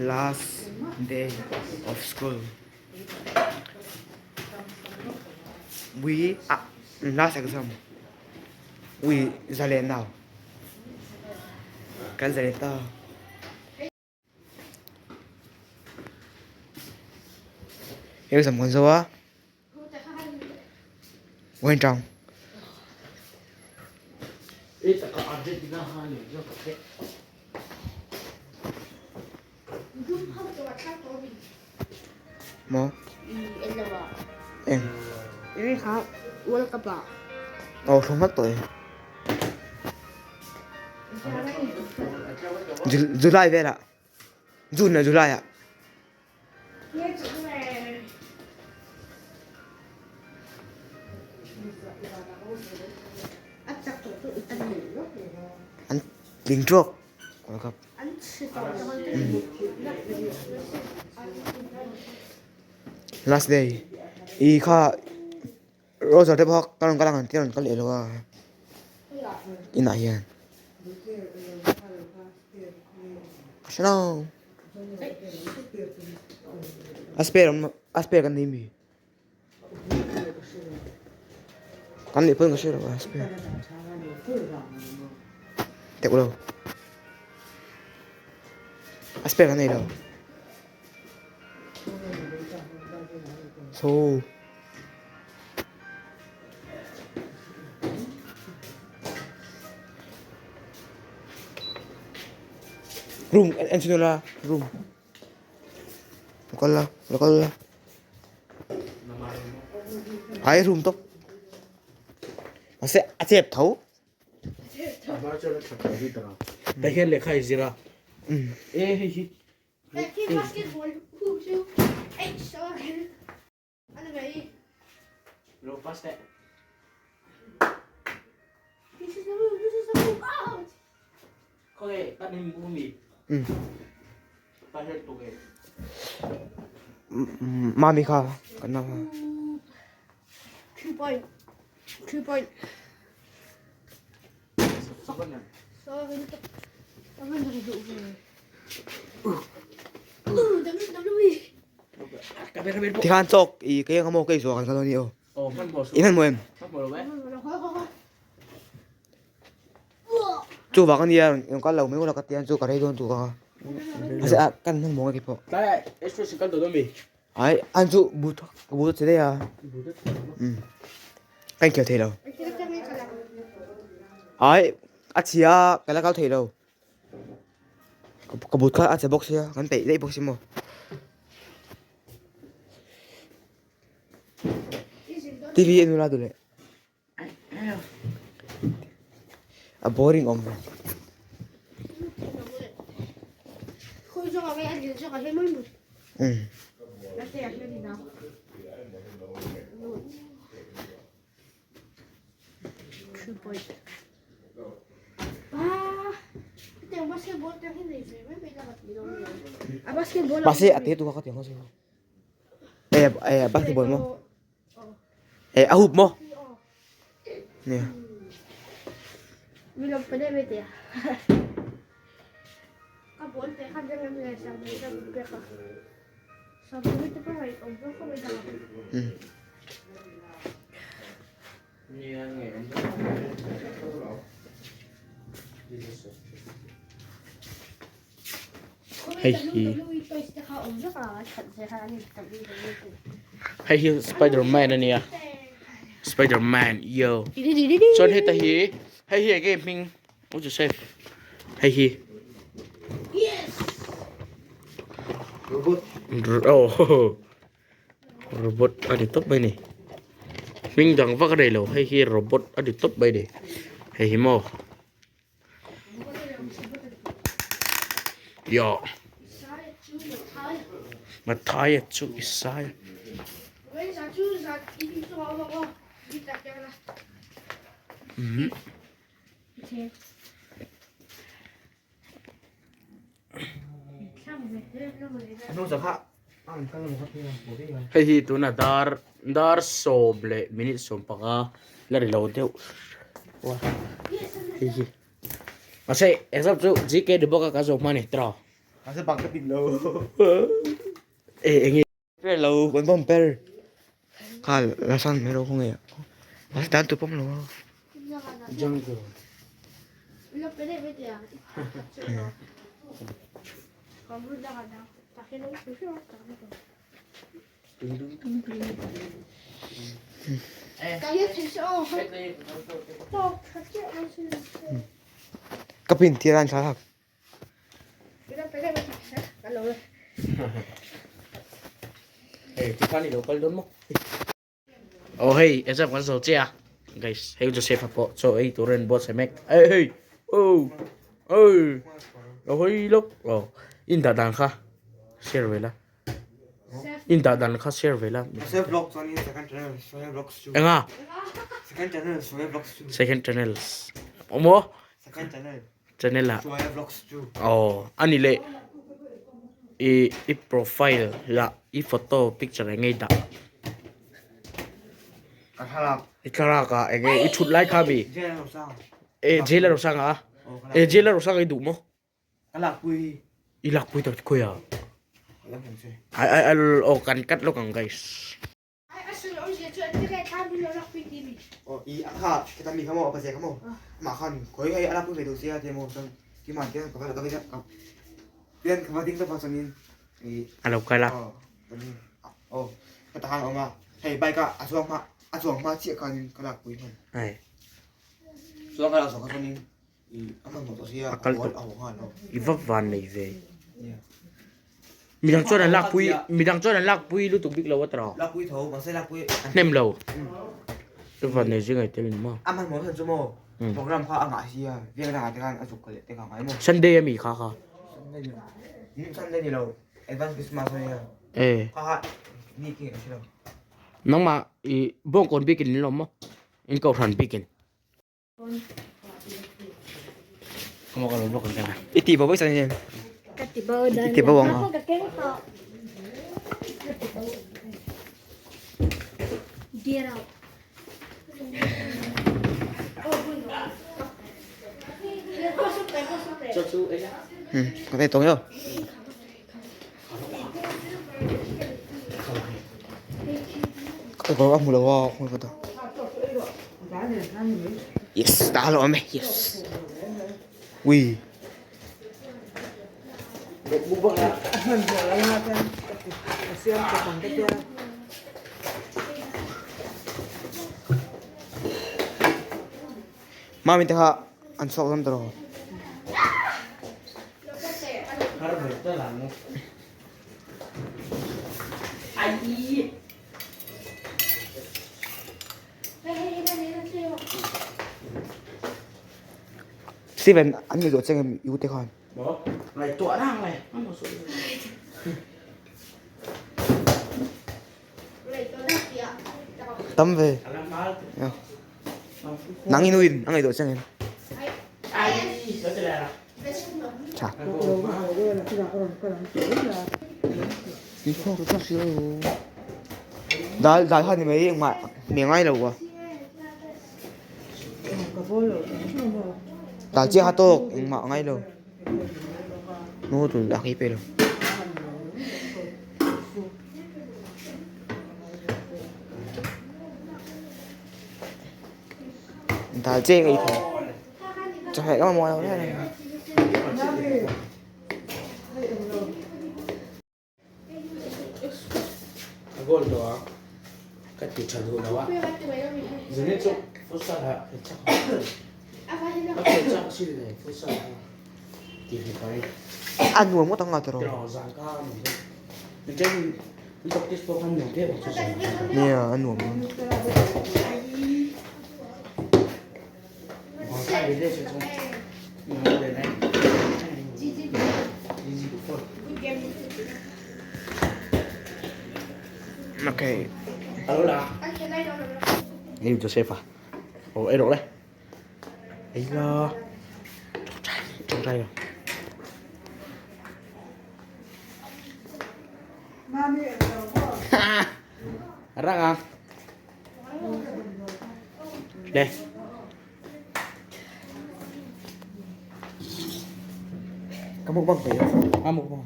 Last day of school. We ah last exam. We zalen now. Kan zalen ta. Exam kan zo a. Wen chang. Maw? Eng. Aw hrawng hlak tawh e. July velah. June leh July ah. An tling ṭuak World Cup. Last day i kha Roger te pawh ka rawn kal ang an tia rawn kal leh lo a inah hian ka hre lo a spare awm a spare kan nei mi kan neih pawn ka hre lo a spare teuh lo a spare kan nei lo so. Room en chhin ula room lo kal la lo kal la ai room tawp mahse a chep tho. Mami kha kan nau kha. Tikhan chawk i kei ang maw kei zuah kan kal ani aw. I hman maw em? Chu vang ania rawn kal lo mai ula ka tian chu ka rei dawn tur a. Mahse a kan hman maw nge pawh. Ai an chu but but a che daih a. Ka inkhel thei lo. Ai a chhia ka la kal thei lo. Ka but kha a che bawk sia kan peih daih bawk si maw. TV en ula duh leh. A boring awm ve. Umm. Mahse a te tuk a ka ti ang chu. Eh eh basketball maw? Eh a hup maw? Nia. Um. Hei hi hei hi spider man ania spider man yo chuan heta hi hei hi enge hming u Joseph hei hi aw Robot a ni tawp mai ni. Hming dang vak a nei lo. Hei hi robot a ni tawp mai ni. Hei hi maw. Yo. Mathaia chu Isaia. Mm. Hei hi tuna dar dar sawm leh minute 15 la ri lo deuh hei hi mahse exam chu GK ni bawk a ka zawh hma ni tiraw. Mahse bang ka pin lo. E enge. Per lo kan bawm per. Kha la san mai ro khawnge. Mahse dan tu pawm lo. Jungle. Ka pin tir an thlalak. Hey, tikhan i lo kal dawn maw? Oh hei, exam kan zo che a. Guys, hei Joseph a pawh chaw ei tur in buatsaih mek. Hey hey. Oh. Oh. Lo hawi lawk. Oh, in dah dan kha share ve la. In dah dan kha share ve la. Soya vlog chuan in second channel soya vlogs chu. Enga? Second channel soya vlogs chu. Second channels. Awm aw? Second channel. Channel ah. Soya vlogs chu. Aw, ani leh i i profile lah i photo picture eng nge i dah? Ka thlalak. I thlalak ah eng nge i thut lai kha mi? Jail a rosang. E jail a rosang ah? E jail a rosang i duh maw? Ka lakpui. I lakpui tak khawi ah? Ka la hmu che. Ai ai ai aw kan cut lawk ang guys. Aw i kha khita mi kha maw a paze kha maw amah khan khawi hei a lakpui ve duh sia tia maw chuan keimah hian ka va ka va pian ka va ding tawp a chuanin i A lo kal a. Aw chuanin aw heta khan a awm a hei bike a a chuang hma a chuang hma chiah khanin ka lakpui hman. Ai. Chuan ka lak zawh kha chuanin A kal tawh. I va van nei ve. Midang chuan an lakpui midang chuan an lakpui lutuk bik lo a tawh. Hnem lo. I van nei zing ai tel ni maw. Sunday ami kha kha. E. Nangmah i bawngkawn bikin in lawm maw? In kohhran bikin. I ti bo vek chuan i ti bo ang a. Ka nei tawng emaw. Ka kawr a hmu lo a hmu vat a yes ta lo awm e yes ui. Mami te kha an chhuak dawn ta rawh. Steven an ni duh che nge i u te khan. Tam ve. Nang in uin a ngaihtuah chiang em? Tha. Dal dal kha ni mai engmah hmeh ngai lo a. Dal chiah kha tawk engmah ngai lo. Noodle a khi pe lo. Dal che ka ei thei chawhmeh ka mamawh lo reng reng a. A goal tawh a ka ti tha duh lo a zane chu futsal ah ka chak a ka chak sin le futsal kha ti hi pai A nuam ngawt ang a tiraw. Tiraw zan ka nuam deuh nichen an practice pawh khan nuam viau ang chu zan kha. Nia a nuam dawn. Okay. Hey Joseph à. Ồ, ấy rồi đấy. Ấy là trong trai rồi. Rang à. Đây. Ka Ka mukbang peih a. A mukbang.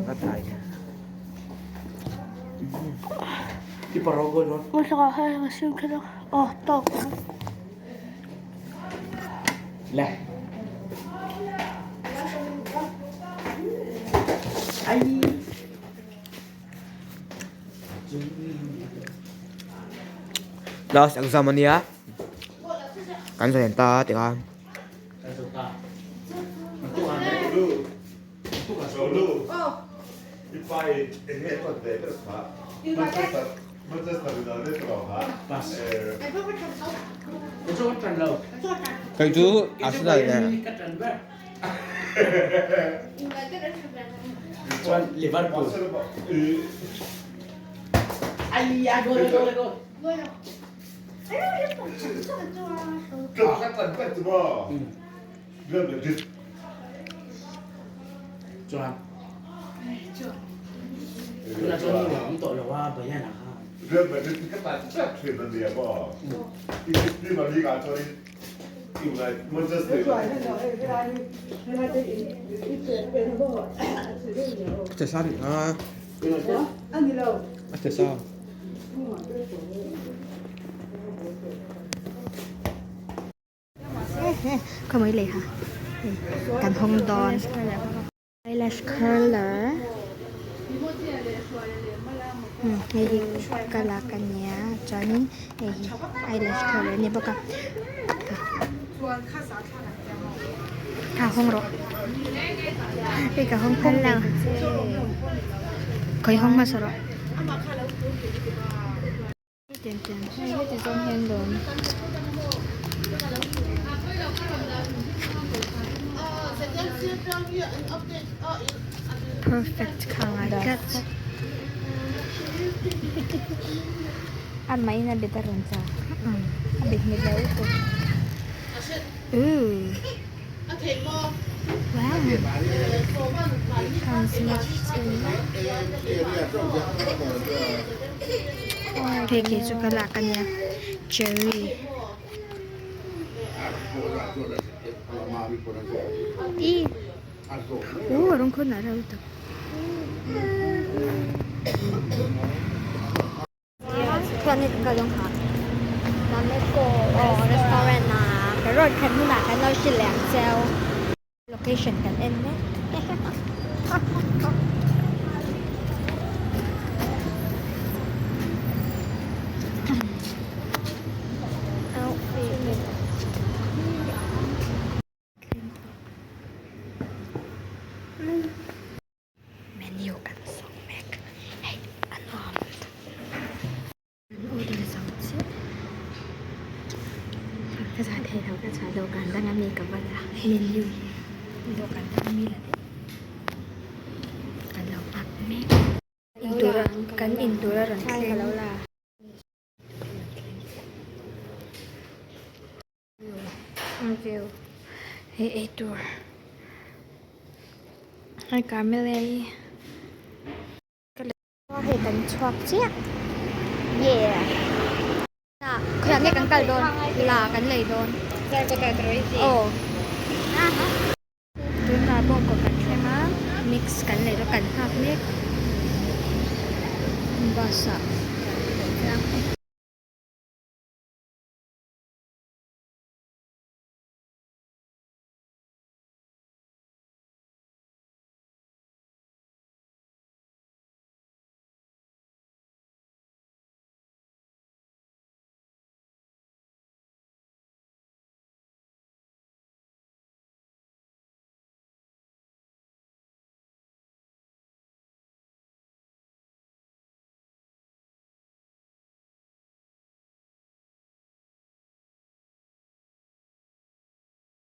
Ka thai. Ti paro go don. Mo saka hai ka sim khala. Oh, tok. Le. Ai. Last exam ania. Kan zalen ta tikha. Kei cu Arsenal le Chuan Liverpool. Ai a gol gol gol. Chuan Tuna chuan nu a awm tawh lo a Bayern ah khan. A che sa rih a. A che sa. Ka mai lei ha kan hawng dawn eyelash curler hei hi ka lak a nia chuanin hei hi eyelash curler a ni bawk a ka hawng rawh hei ka hawng phal lo khawi hawng hmasa rawh. Hei heti zawng hian lawm. Perfect kha ngai tlat. A main a bet a rawn cha. A bet nghet lo lutuk. Ooh. Wow. Comes much Hei khi chu ka lak a nia cherry. Ih uh a rawng khawn ah reuh tak. Restaurant ah ka rawn khat hunah kan lo hrilh leh ang cheu. Location kan en mek. Menu kan sawm mek. Hei a nuam lutuk. An order zo chiah. Ka zah thei lo ka chhuah dawhkan dang ami ka va la. Menu hi dawhkan dang ami la daih. Kan lo nghak mek. Intur a kan intur a rawn thleng. View hei ei tur hei Carmela hi hei kan chhuak chiah yeah khawiah nge kan kal dawn la kan lei dawn aw tunah pawh kawt kan thleng a mix kan lei dawn kan nghak mek bus ah kan tlang.